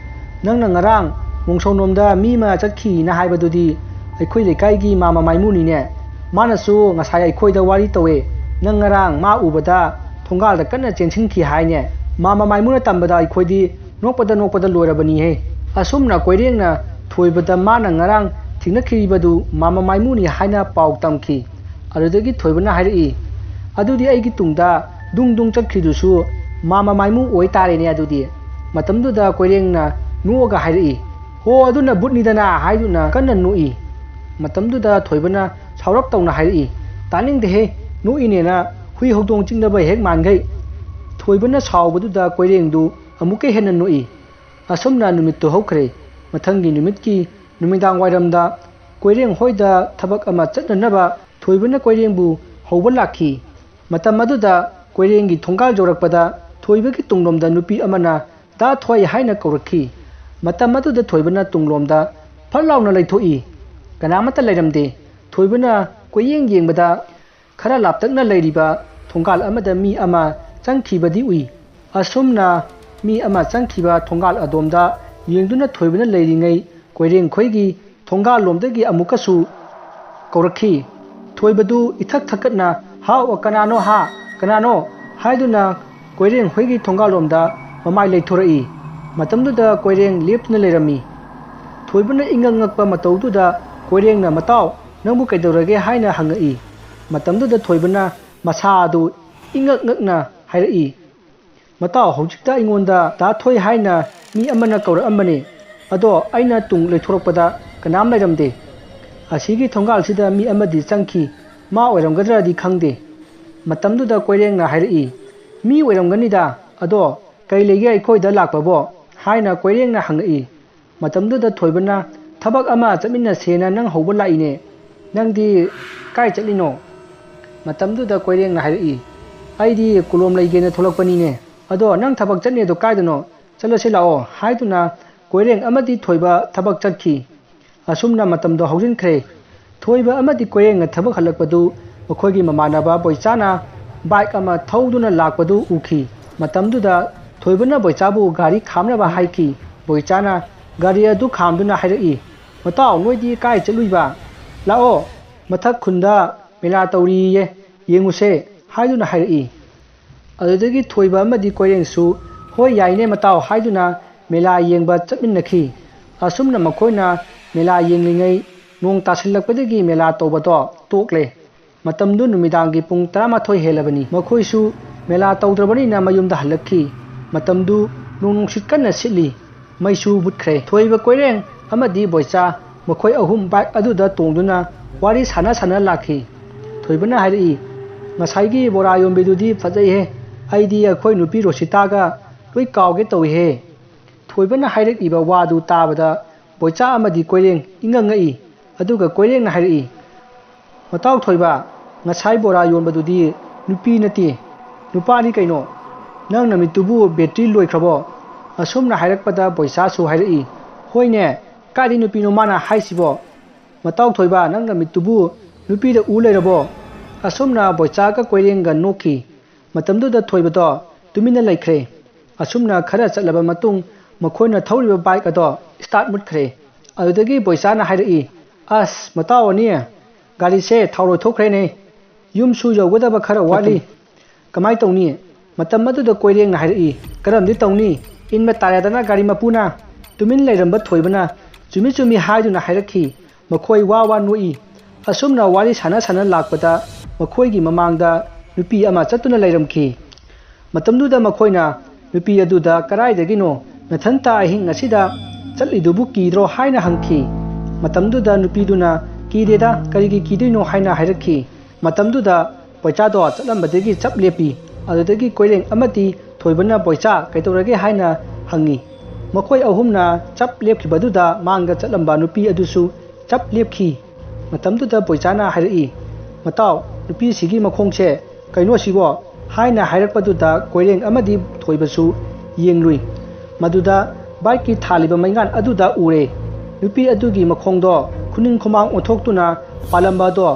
"ꯅꯪꯅ ꯉꯔꯥꯡ ꯃꯣꯡꯁꯣꯡꯂꯣꯝꯗ ꯃꯤ ꯑꯃ ꯆꯠꯈꯤꯅ ꯍꯥꯏꯕꯗꯨꯗꯤ ꯑꯩꯈꯣꯏ ꯂꯩꯀꯥꯏꯒꯤ ꯃꯥꯃ ꯃꯥꯏꯃꯨꯅꯤꯅꯦ꯫ ꯃꯥꯅꯁꯨ ꯉꯁꯥꯏ ꯑꯩꯈꯣꯏꯗ ꯋꯥꯔꯤ ꯇꯧꯋꯦ, ꯅꯪ ꯉꯔꯥꯡ ꯃꯥ ꯎꯕꯗ ꯊꯣꯡꯒꯥꯜꯗ ꯀꯟꯅ ꯆꯦꯟꯁꯤꯟꯈꯤ ꯍꯥꯏꯅꯦ꯫ ꯃꯥꯃ ꯃꯥꯏꯃꯨꯅ ꯇꯝꯕꯗ ꯑꯩꯈꯣꯏꯗꯤ ꯅꯣꯛꯄꯗ ꯅꯣꯛꯄꯗ ꯂꯣꯏꯔꯕꯅꯤꯍꯦ"꯫ ꯑꯁꯨꯝꯅ ꯀꯣꯏꯔꯦꯡꯅ ꯊꯣꯏꯕꯗ ꯃꯥꯅ ꯉꯔꯥꯡ ꯊꯦꯡꯅꯈꯤꯕꯗꯨ ꯃꯥꯃ ꯃꯥꯏꯃꯨꯅꯤ ꯍꯥꯏꯅ ꯄꯥꯎ ꯇꯝꯈꯤ꯫ ꯑꯗꯨꯗꯒꯤ ꯊꯣꯏꯕꯅ ꯍꯥꯏꯔꯛꯏ, "ꯑꯗꯨꯗꯤ ꯑꯩꯒꯤ ꯇꯨꯡꯗ ꯗꯨꯡ ꯗꯨꯡ ꯆꯠꯈ꯭ꯔꯤꯗꯨꯁꯨ ꯃꯥꯃ ꯃꯥꯏꯃꯨ ꯑꯣꯏ ꯇꯥꯔꯦꯅꯦ ꯑꯗꯨꯗꯤ"꯫ ꯃꯇꯝꯗꯨꯗ ꯀꯣꯏꯔꯦꯡꯅ ꯅꯣꯛꯑꯒ ꯍꯥꯏꯔꯛꯏ, "ꯍꯣ, ꯑꯗꯨꯅ ꯕꯨꯠꯅꯤꯗꯅ" ꯍꯥꯏꯗꯨꯅ ꯀꯟꯅ ꯅꯣꯛꯏ꯫ ꯃꯇꯝꯗꯨꯗ ꯊꯣꯏꯕꯅ ꯁꯥꯎꯔꯞ ꯇꯧꯅ ꯍꯥꯏꯔꯛꯏ, "ꯇꯥꯅꯤꯡꯗꯦꯍꯦ, ꯅꯣꯛꯏꯅꯦꯅ ꯍꯨꯏ ꯍꯧꯗꯣꯡ ꯆꯤꯛꯅꯕ ꯍꯦꯛ ꯃꯥꯟꯈꯩ"꯫ ꯊꯣꯏꯕꯅ ꯁꯥꯎꯕꯗꯨꯗ ꯀꯣꯏꯔꯦꯡꯗꯨ ꯑꯃꯨꯛꯀ ꯍꯦꯟꯅ ꯅꯣꯛꯏ꯫ ꯑꯁꯨꯝꯅ ꯅꯨꯃꯤꯠꯇꯨ ꯍꯧꯈ꯭ꯔꯦ꯫ ꯃꯊꯪꯒꯤ ꯅꯨꯃꯤꯠꯀꯤ ꯅꯨꯃꯤꯗꯥꯡ ꯋꯥꯏꯔꯝꯗ ꯀꯣꯏꯔꯦꯡ ꯍꯣꯏꯗ ꯊꯕꯛ ꯑꯃ ꯆꯠꯅꯅꯕ ꯊꯣꯏꯕꯅ ꯀꯣꯏꯔꯦꯡꯕꯨ ꯍꯧꯕ ꯂꯥꯛꯈꯤ꯫ ꯃꯇꯝ ꯑꯗꯨꯗ ꯀꯣꯏꯔꯦꯡꯒꯤ ꯊꯣꯡꯒꯥꯜ ꯌꯧꯔꯛꯄꯗ ꯊꯣꯏꯕꯒꯤ ꯇꯨꯡꯂꯣꯝꯗ ꯅꯨꯄꯤ ꯑꯃꯅ "ꯗꯥ ꯊꯣꯏ" ꯍꯥꯏꯅ ꯀꯧꯔꯛꯈꯤ꯫ ꯃꯇꯝ ꯑꯗꯨꯗ ꯊꯣꯏꯕꯅ ꯇꯨꯡꯂꯣꯝꯗ ꯐꯠ ꯂꯥꯎꯅ ꯂꯩꯊꯣꯛꯏ꯫ ꯀꯅꯥꯃꯠꯇ ꯂꯩꯔꯝꯗꯦ꯫ ꯊꯣꯏꯕꯅ ꯀꯣꯏꯌꯦꯡ ꯌꯦꯡꯕꯗ ꯈꯔ ꯂꯥꯞꯇꯛꯅ ꯂꯩꯔꯤꯕ ꯊꯣꯡꯒꯥꯜ ꯑꯃꯗ ꯃꯤ ꯑꯃ ꯆꯪꯈꯤꯕꯗꯤ ꯎꯏ꯫ ꯑꯁꯨꯝꯅ ꯃꯤ ꯑꯃ ꯆꯪꯈꯤꯕ ꯊꯣꯡꯒꯥꯜ ꯑꯗꯣꯝꯗ ꯌꯦꯡꯗꯨꯅ ꯊꯣꯏꯕꯅ ꯂꯩꯔꯤꯉꯩ ꯀꯣꯏꯔꯦꯡ ꯈꯣꯏꯒꯤ ꯊꯣꯡꯒꯥꯜ ꯂꯣꯝꯗꯒꯤ ꯑꯃꯨꯛꯀꯁꯨ ꯀꯧꯔꯛꯈꯤ꯫ ꯊꯣꯏꯕꯗꯨ ꯏꯊꯛ ꯊꯛꯀꯠꯅ "ꯍꯥꯎ, ꯀꯅꯥꯅꯣ ꯍꯥ? ꯀꯅꯥꯅꯣ?" ꯍꯥꯏꯗꯨꯅ ꯀꯣꯏꯔꯦꯡ ꯍꯣꯏꯒꯤ ꯊꯣꯡꯒꯥꯜꯂꯣꯝꯗ ꯃꯃꯥꯏ ꯂꯩꯊꯣꯔꯛꯏ꯫ ꯃꯇꯝꯗꯨꯗ ꯀꯣꯏꯔꯦꯡ ꯂꯦꯞꯇꯨꯅ ꯂꯩꯔꯝꯃꯤ꯫ ꯊꯣꯏꯕꯅ ꯏꯉꯛ ꯉꯛꯄ ꯃꯇꯧꯗꯨꯗ ꯀꯣꯏꯔꯦꯡꯅ "ꯃꯇꯥꯎ, ꯅꯪꯕꯨ ꯀꯩꯗꯧꯔꯒꯦ?" ꯍꯥꯏꯅ ꯍꯪꯉꯛꯏ꯫ ꯃꯇꯝꯗꯨꯗ ꯊꯣꯏꯕꯅ ꯃꯁꯥ ꯑꯗꯨ ꯏꯉꯛ ꯉꯛꯅ ꯍꯥꯏꯔꯛꯏ, "ꯃꯇꯥꯎ, ꯍꯧꯖꯤꯛꯇ ꯑꯩꯉꯣꯟꯗ ꯗꯥ ꯊꯣꯏ ꯍꯥꯏꯅ ꯃꯤ ꯑꯃꯅ ꯀꯧꯔꯛꯑꯝꯕꯅꯤ꯫ ꯑꯗꯣ ꯑꯩꯅ ꯇꯨꯡ ꯂꯩꯊꯣꯔꯛꯄꯗ ꯀꯅꯥꯝ ꯂꯩꯔꯝꯗꯦ꯫ ꯑꯁꯤꯒꯤ ꯊꯣꯡꯒꯥꯜꯁꯤꯗ ꯃꯤ ꯑꯃꯗꯤ ꯆꯪꯈꯤ꯫ ꯃꯥ ꯑꯣꯏꯔꯝꯒꯗ꯭ꯔꯗꯤ ꯈꯪꯗꯦ꯫" ꯃꯇꯝꯗꯨꯗ ꯀꯣꯏꯔꯦꯡꯅ ꯍꯥꯏꯔꯛꯏ, "ꯃꯤ ꯑꯣꯏꯔꯝꯒꯅꯤꯗ꯫ ꯑꯗꯣ ꯀꯩ ꯂꯩꯒꯦ ꯑꯩꯈꯣꯏꯗ ꯂꯥꯛꯄꯕꯣ?" ꯍꯥꯏꯅ ꯀꯣꯏꯔꯦꯡꯅ ꯍꯪꯉꯛꯏ꯫ ꯃꯇꯝꯗꯨꯗ ꯊꯣꯏꯕꯅ, "ꯊꯕꯛ ꯑꯃ ꯆꯠꯃꯤꯟꯅꯁꯦꯅ ꯅꯪ ꯍꯧꯕ ꯂꯥꯛꯏꯅꯦ꯫ ꯅꯪꯗꯤ ꯀꯥꯏ ꯆꯠꯂꯤꯅꯣ?" ꯃꯇꯝꯗꯨꯗ ꯀꯣꯏꯔꯦꯡꯅ ꯍꯥꯏꯔꯛꯏ, "ꯑꯩꯗꯤ ꯀꯣꯂꯣꯝ ꯂꯩꯒꯦꯅ ꯊꯣꯛꯂꯛꯄꯅꯤꯅꯦ꯫ ꯑꯗꯣ ꯅꯪ ꯊꯕꯛ ꯆꯠꯅꯦꯗꯣ ꯀꯥꯏꯗꯅꯣ? ꯆꯠꯂꯁꯤ ꯂꯥꯛꯑꯣ" ꯍꯥꯏꯗꯨꯅ ꯀꯣꯏꯔꯦꯡ ꯑꯃꯗꯤ ꯊꯣꯏꯕ ꯊꯕꯛ ꯆꯠꯈꯤ꯫ ꯑꯁꯨꯝꯅ ꯃꯇꯝꯗꯣ ꯍꯧꯖꯤꯟꯈ꯭ꯔꯦ꯫ ꯊꯣꯏꯕ ꯑꯃꯗꯤ ꯀꯣꯏꯔꯦꯡꯅ ꯊꯕꯛ ꯍꯜꯂꯛꯄꯗꯨ ꯃꯈꯣꯏꯒꯤ ꯃꯃꯥꯟꯅꯕ ꯕꯣꯏꯆꯥꯅ ꯕꯥꯏꯛ ꯑꯃ ꯊꯧꯗꯨꯅ ꯂꯥꯛꯄꯗꯨ ꯎꯈꯤ꯫ ꯃꯇꯝꯗꯨꯗ ꯊꯣꯏꯕꯅ ꯕꯣꯏꯆꯥꯕꯨ ꯒꯥꯔꯤ ꯈꯥꯝꯅꯕ ꯍꯥꯏꯈꯤ꯫ ꯕꯣꯏꯆꯥꯅ ꯒꯥꯔꯤ ꯑꯗꯨ ꯈꯥꯝꯗꯨꯅ ꯍꯥꯏꯔꯛꯏ, "ꯃꯇꯥꯎ, ꯅꯣꯏꯗꯤ ꯀꯥꯏ ꯆꯠꯂꯨꯏꯕ? ꯂꯥꯛꯑꯣ, ꯃꯊꯛ ꯈꯨꯟꯗ ꯃꯦꯂꯥ ꯇꯧꯔꯤꯌꯦ, ꯌꯦꯡꯉꯨꯁꯦ" ꯍꯥꯏꯗꯨꯅ ꯍꯥꯏꯔꯛꯏ꯫ ꯑꯗꯨꯗꯒꯤ ꯊꯣꯏꯕ ꯑꯃꯗꯤ ꯀꯣꯏꯔꯦꯡꯁꯨ "ꯍꯣꯏ, ꯌꯥꯏꯅꯦ ꯃꯇꯥꯎ" ꯍꯥꯏꯗꯨꯅ ꯃꯦꯂꯥ ꯌꯦꯡꯕ ꯆꯠꯃꯤꯟꯅꯈꯤ꯫ ꯑꯁꯨꯝꯅ ꯃꯈꯣꯏꯅ ꯃꯦꯂꯥ ꯌꯦꯡꯂꯤꯉꯩ ꯅꯣꯡ ꯇꯥꯁꯤꯜꯂꯛꯄꯗꯒꯤ ꯃꯦꯂꯥ ꯇꯧꯕꯗꯣ ꯇꯣꯛꯂꯦ꯫ ꯃꯇꯝꯗꯨ ꯅꯨꯃꯤꯗꯥꯡꯒꯤ ꯄꯨꯡ ꯇꯔꯥꯃꯥꯊꯣꯏ ꯍꯦꯜꯂꯕꯅꯤ꯫ ꯃꯈꯣꯏꯁꯨ ꯃꯦꯂꯥ ꯇꯧꯗ꯭ꯔꯕꯅꯤꯅ ꯃꯌꯨꯝꯗ ꯍꯜꯂꯛꯈꯤ꯫ ꯃꯇꯝꯗꯨ ꯅꯣꯡ ꯅꯨꯡꯁꯤꯠ ꯀꯟꯅ ꯁꯤꯠꯂꯤ꯫ ꯃꯩꯁꯨ ꯃꯨꯠꯈ꯭ꯔꯦ꯫ ꯊꯣꯏꯕ ꯀꯣꯏꯔꯦꯡ ꯑꯃꯗꯤ ꯕꯣꯏꯆꯥ ꯃꯈꯣꯏ ꯑꯍꯨꯝ ꯕꯥꯏꯛ ꯑꯗꯨꯗ ꯇꯣꯡꯗꯨꯅ ꯋꯥꯔꯤ ꯁꯥꯟꯅ ꯁꯥꯟꯅ ꯂꯥꯛꯈꯤ꯫ ꯊꯣꯏꯕꯅ ꯍꯥꯏꯔꯛꯏ, "ꯉꯁꯥꯏꯒꯤ ꯕꯣꯔꯥ ꯌꯣꯟꯕꯤꯗꯨꯗꯤ ꯐꯖꯩꯍꯦ꯫ ꯑꯩꯗꯤ ꯑꯩꯈꯣꯏ ꯅꯨꯄꯤ ꯔꯣꯁꯤꯇꯥꯒ ꯂꯣꯏ ꯀꯥꯎꯒꯦ ꯇꯧꯏꯍꯦ꯫ ꯊꯣꯏꯕꯅ ꯍꯥꯏꯔꯛꯂꯤꯕ ꯋꯥꯗꯨ ꯇꯥꯕꯗ ꯕꯣꯏꯆꯥ ꯑꯃꯗꯤ ꯀꯣꯏꯔꯦꯡ ꯏꯉꯛ ꯉꯛꯏ꯫ ꯑꯗꯨꯒ ꯀꯣꯏꯔꯦꯡꯅ ꯍꯥꯏꯔꯛꯏ, "ꯃꯇꯥꯎ ꯊꯣꯏꯕ, ꯉꯁꯥꯏ ꯕꯣꯔꯥ ꯌꯣꯟꯕꯗꯨꯗꯤ ꯅꯨꯄꯤ ꯅꯠꯇꯦ, ꯅꯨꯄꯥꯅꯤ ꯀꯩꯅꯣ꯫ ꯅꯪ ꯅꯃꯤꯠꯇꯨꯕꯨ ꯕꯦꯇ꯭ꯔꯤ ꯂꯣꯏꯈ꯭ꯔꯕꯣ?" ꯑꯁꯨꯝꯅ ꯍꯥꯏꯔꯛꯄꯗ ꯕꯣꯏꯆꯥꯁꯨ ꯍꯥꯏꯔꯛꯏ, "ꯍꯣꯏꯅꯦ, ꯀꯥꯏꯗꯩ ꯅꯨꯄꯤꯅꯣ ꯃꯥꯅ ꯍꯥꯏꯁꯤꯕꯣ? ꯃꯇꯥꯎ ꯊꯣꯏꯕ, ꯅꯪ ꯅꯃꯤꯠꯇꯨꯕꯨ ꯅꯨꯄꯤꯗ ꯎ ꯂꯩꯔꯕꯣ?" ꯑꯁꯨꯝꯅ ꯕꯣꯏꯆꯥꯒ ꯀꯣꯏꯔꯦꯡꯒ ꯅꯣꯛꯈꯤ꯫ ꯃꯇꯝꯗꯨꯗ ꯊꯣꯏꯕꯗꯣ ꯇꯨꯃꯤꯟꯅ ꯂꯩꯈ꯭ꯔꯦ꯫ ꯑꯁꯨꯝꯅ ꯈꯔ ꯆꯠꯂꯕ ꯃꯇꯨꯡ ꯃꯈꯣꯏꯅ ꯊꯧꯔꯤꯕ ꯕꯥꯏꯛ ꯑꯗꯣ ꯁ꯭ꯇꯥꯔꯠ ꯃꯨꯠꯈ꯭ꯔꯦ꯫ ꯑꯗꯨꯗꯒꯤ ꯕꯣꯏꯆꯥꯅ ꯍꯥꯏꯔꯛꯏ, "ꯑꯁ, ꯃꯇꯥꯎ ꯑꯅꯤ, ꯒꯥꯔꯤꯁꯦ ꯊꯥꯎ ꯂꯣꯏꯊꯣꯛꯈ꯭ꯔꯦꯅꯦ꯫ ꯌꯨꯝꯁꯨ ꯌꯧꯒꯗꯕ ꯈꯔ ꯋꯥꯠꯂꯤ꯫ ꯀꯃꯥꯏ ꯇꯧꯅꯤ?" ꯃꯇꯝ ꯑꯗꯨꯗ ꯀꯣꯏꯔꯦꯡꯅ ꯍꯥꯏꯔꯛꯏ, "ꯀꯔꯝꯗꯤ ꯇꯧꯅꯤ? ꯏꯟꯕ ꯇꯥꯔꯦꯗꯅ ꯒꯥꯔꯤ ꯃꯄꯨꯅ꯫ ꯇꯨꯃꯤꯟ ꯂꯩꯔꯝꯕ ꯊꯣꯏꯕꯅ ꯆꯨꯝꯃꯤ ꯆꯨꯝꯃꯤ ꯍꯥꯏꯗꯨꯅ ꯍꯥꯏꯔꯛꯈꯤ꯫ ꯃꯈꯣꯏ ꯋꯥ ꯋꯥ ꯅꯣꯛꯏ꯫ ꯑꯁꯨꯝꯅ ꯋꯥꯔꯤ ꯁꯥꯟꯅ ꯁꯥꯟꯅ ꯂꯥꯛꯄꯗ ꯃꯈꯣꯏꯒꯤ ꯃꯃꯥꯡꯗ ꯅꯨꯄꯤ ꯑꯃ ꯆꯠꯇꯨꯅ ꯂꯩꯔꯝꯈꯤ꯫ ꯃꯇꯝꯗꯨꯗ ꯃꯈꯣꯏꯅ ꯅꯨꯄꯤ ꯑꯗꯨꯗ, "ꯀꯗꯥꯏꯗꯒꯤꯅꯣ? ꯅꯊꯟꯇ ꯑꯍꯤꯡ ꯑꯁꯤꯗ ꯆꯠꯂꯤꯗꯨꯕꯨ ꯀꯤꯗ꯭ꯔꯣ?" ꯍꯥꯏꯅ ꯍꯪꯈꯤ꯫ ꯃꯇꯝꯗꯨꯗ ꯅꯨꯄꯤꯗꯨꯅ, "ꯀꯤꯗꯦꯗ, ꯀꯔꯤꯒꯤ ꯀꯤꯗꯣꯏꯅꯣ?" ꯍꯥꯏꯅ ꯍꯥꯏꯔꯛꯈꯤ꯫ ꯃꯇꯝꯗꯨꯗ ꯕꯣꯏꯆꯥꯗꯣ ꯆꯠꯂꯝꯕꯗꯒꯤ ꯆꯞ ꯂꯦꯞꯄꯤ꯫ ꯑꯗꯨꯗꯒꯤ ꯀꯣꯏꯔꯦꯡ ꯑꯃꯗꯤ ꯊꯣꯏꯕꯅ, "ꯕꯣꯏꯆꯥ, ꯀꯩꯗꯧꯔꯒꯦ?" ꯍꯥꯏꯅ ꯍꯪꯉꯤ꯫ ꯃꯈꯣꯏ ꯑꯍꯨꯝꯅ ꯆꯞ ꯂꯦꯞꯈꯤꯕꯗꯨꯗ ꯃꯥꯡꯗ ꯆꯠꯂꯝꯕ ꯅꯨꯄꯤ ꯑꯗꯨꯁꯨ ꯆꯞ ꯂꯦꯞꯈꯤ꯫ ꯃꯇꯝꯗꯨꯗ ꯕꯣꯏꯆꯥꯅ ꯍꯥꯏꯔꯛꯏ, "ꯃꯇꯥꯎ, ꯅꯨꯄꯤꯁꯤꯒꯤ ꯃꯈꯣꯡꯁꯦ ꯀꯩꯅꯣ ꯁꯤꯕꯣ?" ꯍꯥꯏꯅ ꯍꯥꯏꯔꯛꯄꯗꯨꯗ ꯀꯣꯏꯔꯦꯡ ꯑꯃꯗꯤ ꯊꯣꯏꯕꯁꯨ ꯌꯦꯡꯂꯨꯏ꯫ ꯃꯗꯨꯗ ꯕꯥꯏꯛꯀꯤ ꯊꯥꯜꯂꯤꯕ ꯃꯩꯉꯥꯟ ꯑꯗꯨꯗ ꯎꯔꯦ꯫ ꯅꯨꯄꯤ ꯑꯗꯨꯒꯤ ꯃꯈꯣꯡꯗꯣ ꯈꯨꯅꯤꯡ ꯈꯨꯃꯥꯡ ꯑꯣꯟꯊꯣꯛꯇꯨꯅ ꯄꯥꯜꯂꯝꯕ ꯑꯗꯣ꯫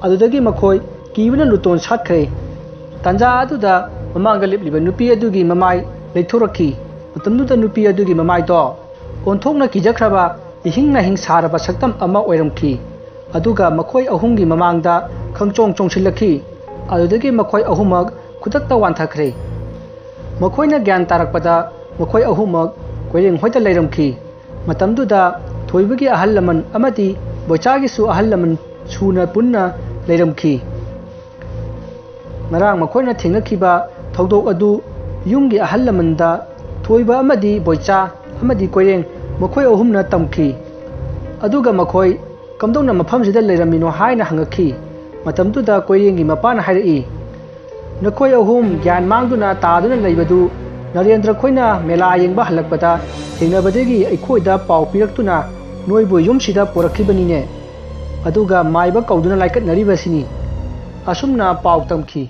ꯑꯗꯨꯗꯒꯤ ꯃꯈꯣꯏ ꯀꯤꯕꯅ ꯂꯨꯇꯣꯟ ꯁꯥꯠꯈ꯭ꯔꯦ꯫ ꯇꯥꯟꯖꯥ ꯑꯗꯨꯗ ꯃꯃꯥꯡꯗ ꯂꯦꯞꯂꯤꯕ ꯅꯨꯄꯤ ꯑꯗꯨꯒꯤ ꯃꯃꯥꯏ ꯂꯩꯊꯣꯔꯛꯈꯤ꯫ ꯃꯇꯝꯗꯨꯗ ꯅꯨꯄꯤ ꯑꯗꯨꯒꯤ ꯃꯃꯥꯏꯗꯣ ꯑꯣꯟꯊꯣꯛꯅ ꯀꯤꯖꯈ꯭ꯔꯕ, ꯏꯍꯤꯡ ꯅꯥꯍꯤꯡ ꯁꯥꯔꯕ ꯁꯛꯇꯝ ꯑꯃ ꯑꯣꯏꯔꯝꯈꯤ꯫ ꯑꯗꯨꯒ ꯃꯈꯣꯏ ꯑꯍꯨꯝꯒꯤ ꯃꯃꯥꯡꯗ ꯈꯪꯆꯣꯡ ꯆꯣꯡꯁꯤꯜꯂꯛꯈꯤ꯫ ꯑꯗꯨꯗꯒꯤ ꯃꯈꯣꯏ ꯑꯍꯨꯝꯃꯛ ꯈꯨꯗꯛꯇ ꯋꯥꯟꯊꯈ꯭ꯔꯦ꯫ ꯃꯈꯣꯏꯅ ꯒ꯭ꯌꯥꯟ ꯇꯥꯔꯛꯄꯗ ꯃꯈꯣꯏ ꯑꯍꯨꯝꯃꯛ ꯀꯣꯏꯔꯦꯡ ꯍꯣꯏꯗ ꯂꯩꯔꯝꯈꯤ꯫ ꯃꯇꯝꯗꯨꯗ ꯊꯣꯏꯕꯒꯤ ꯑꯍꯜ ꯂꯃꯟ ꯑꯃꯗꯤ ꯕꯣꯏꯆꯥꯒꯤꯁꯨ ꯑꯍꯜ ꯂꯃꯟ ꯁꯨꯅ ꯄꯨꯟꯅ ꯂꯩꯔꯝꯈꯤ꯫ ꯉꯔꯥꯡ ꯃꯈꯣꯏꯅ ꯊꯦꯡꯅꯈꯤꯕ ꯊꯧꯗꯣꯛ ꯑꯗꯨ ꯌꯨꯝꯒꯤ ꯑꯍꯜ ꯂꯃꯟꯗ ꯊꯣꯏꯕ ꯑꯃꯗꯤ ꯕꯣꯏꯆꯥ ꯑꯃꯗꯤ ꯀꯣꯏꯔꯦꯡ ꯃꯈꯣꯏ ꯑꯍꯨꯝꯅ ꯇꯝꯈꯤ꯫ ꯑꯗꯨꯒ ꯃꯈꯣꯏ ꯀꯝꯗꯧꯅ ꯃꯐꯝꯁꯤꯗ ꯂꯩꯔꯝꯃꯤꯅꯣ ꯍꯥꯏꯅ ꯍꯪꯉꯛꯈꯤ꯫ ꯃꯇꯝꯗꯨꯗ ꯀꯣꯏꯔꯦꯡꯒꯤ ꯃꯄꯥꯅ ꯍꯥꯏꯔꯛꯏ, ꯅꯈꯣꯏ ꯑꯍꯨꯝ ꯒ꯭ꯌꯥꯟ ꯃꯥꯡꯗꯨꯅ ꯇꯥꯗꯨꯅ ꯂꯩꯕꯗꯨ ꯅꯔꯦꯟꯗ꯭ꯔ ꯈꯣꯏꯅ ꯃꯦꯂꯥ ꯌꯦꯡꯕ ꯍꯜꯂꯛꯄꯗ ꯊꯦꯡꯅꯕꯗꯒꯤ ꯑꯩꯈꯣꯏꯗ ꯄꯥꯎ ꯄꯤꯔꯛꯇꯨꯅ ꯅꯣꯏꯕꯨ ꯌꯨꯝꯁꯤꯗ ꯄꯣꯔꯛꯈꯤꯕꯅꯤꯅꯦ꯫ ꯑꯗꯨꯒ ꯃꯥꯏꯕ ꯀꯧꯗꯨꯅ ꯂꯥꯏꯀꯠꯅꯔꯤꯕꯁꯤꯅꯤ꯫ ꯑꯁꯨꯝꯅ ꯄꯥꯎ ꯇꯝꯈꯤ꯫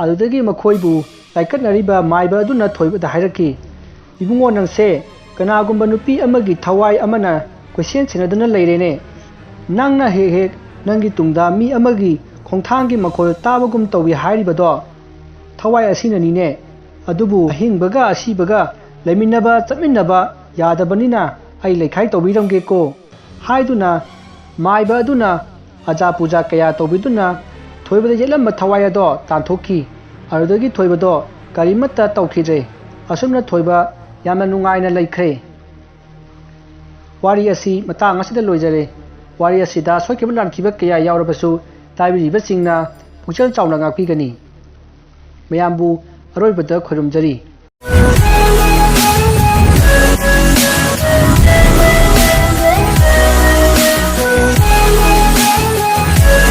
ꯑꯗꯨꯗꯒꯤ ꯃꯈꯣꯏꯕꯨ ꯂꯥꯏꯀꯠꯅꯔꯤꯕ ꯃꯥꯏꯕ ꯑꯗꯨꯅ ꯊꯣꯏꯕꯗ ꯍꯥꯏꯔꯛꯈꯤ, "ꯏꯕꯨꯡꯉꯣ, ꯅꯪꯁꯦ ꯀꯅꯥꯒꯨꯝꯕ ꯅꯨꯄꯤ ꯑꯃꯒꯤ ꯊꯋꯥꯏ ꯑꯃꯅ ꯀꯣꯏꯁꯦꯟ ꯁꯦꯟꯅꯗꯨꯅ ꯂꯩꯔꯦꯅꯦ꯫ ꯅꯪꯅ ꯍꯦꯛ ꯍꯦꯛ ꯅꯪꯒꯤ ꯇꯨꯡꯗ ꯃꯤ ꯑꯃꯒꯤ ꯈꯣꯡꯊꯥꯡꯒꯤ ꯃꯈꯣꯜ ꯇꯥꯕꯒꯨꯝ ꯇꯧꯏ ꯍꯥꯏꯔꯤꯕꯗꯣ ꯊꯋꯥꯏ ꯑꯁꯤꯅꯅꯤꯅꯦ꯫ ꯑꯗꯨꯕꯨ ꯑꯍꯤꯡꯕꯒ ꯑꯁꯤꯕꯒ ꯂꯩꯃꯤꯟꯅꯕ ꯆꯠꯃꯤꯟꯅꯕ ꯌꯥꯗꯕꯅꯤꯅ ꯑꯩ ꯂꯩꯈꯥꯏ ꯇꯧꯕꯤꯔꯝꯒꯦꯀꯣ" ꯍꯥꯏꯗꯨꯅ ꯃꯥꯏꯕ ꯑꯗꯨꯅ ꯑꯖꯥ ꯄꯨꯖꯥ ꯀꯌꯥ ꯇꯧꯕꯤꯗꯨꯅ ꯊꯣꯏꯕꯗ ꯌꯦꯠꯂꯝꯕ ꯊꯋꯥꯏ ꯑꯗꯣ ꯇꯥꯟꯊꯣꯛꯈꯤ꯫ ꯑꯗꯨꯗꯒꯤ ꯊꯣꯏꯕꯗꯣ ꯀꯔꯤꯃꯠꯇ ꯇꯧꯈꯤꯗ꯭ꯔꯦ꯫ ꯑꯁꯨꯝꯅ ꯊꯣꯏꯕ ꯌꯥꯝꯅ ꯅꯨꯡꯉꯥꯏꯅ ꯂꯩꯈ꯭ꯔꯦ꯫ ꯋꯥꯔꯤ ꯑꯁꯤ ꯃꯇꯥꯡ ꯑꯁꯤꯗ ꯂꯣꯏꯖꯔꯦ꯫ ꯋꯥꯔꯤ ꯑꯁꯤꯗ ꯁꯣꯏꯈꯤꯕ ꯂꯥꯟꯈꯤꯕ ꯀꯌꯥ ꯌꯥꯎꯔꯕꯁꯨ ꯇꯥꯕꯤꯔꯤꯕꯁꯤꯡꯅ ꯄꯨꯛꯆꯦꯜ ꯆꯥꯎꯅ ꯉꯥꯛꯄꯤꯒꯅꯤ꯫ ꯃꯌꯥꯝꯕꯨ ꯑꯔꯣꯏꯕꯗ ꯈꯣꯏꯔꯨꯝꯖꯔꯤ꯫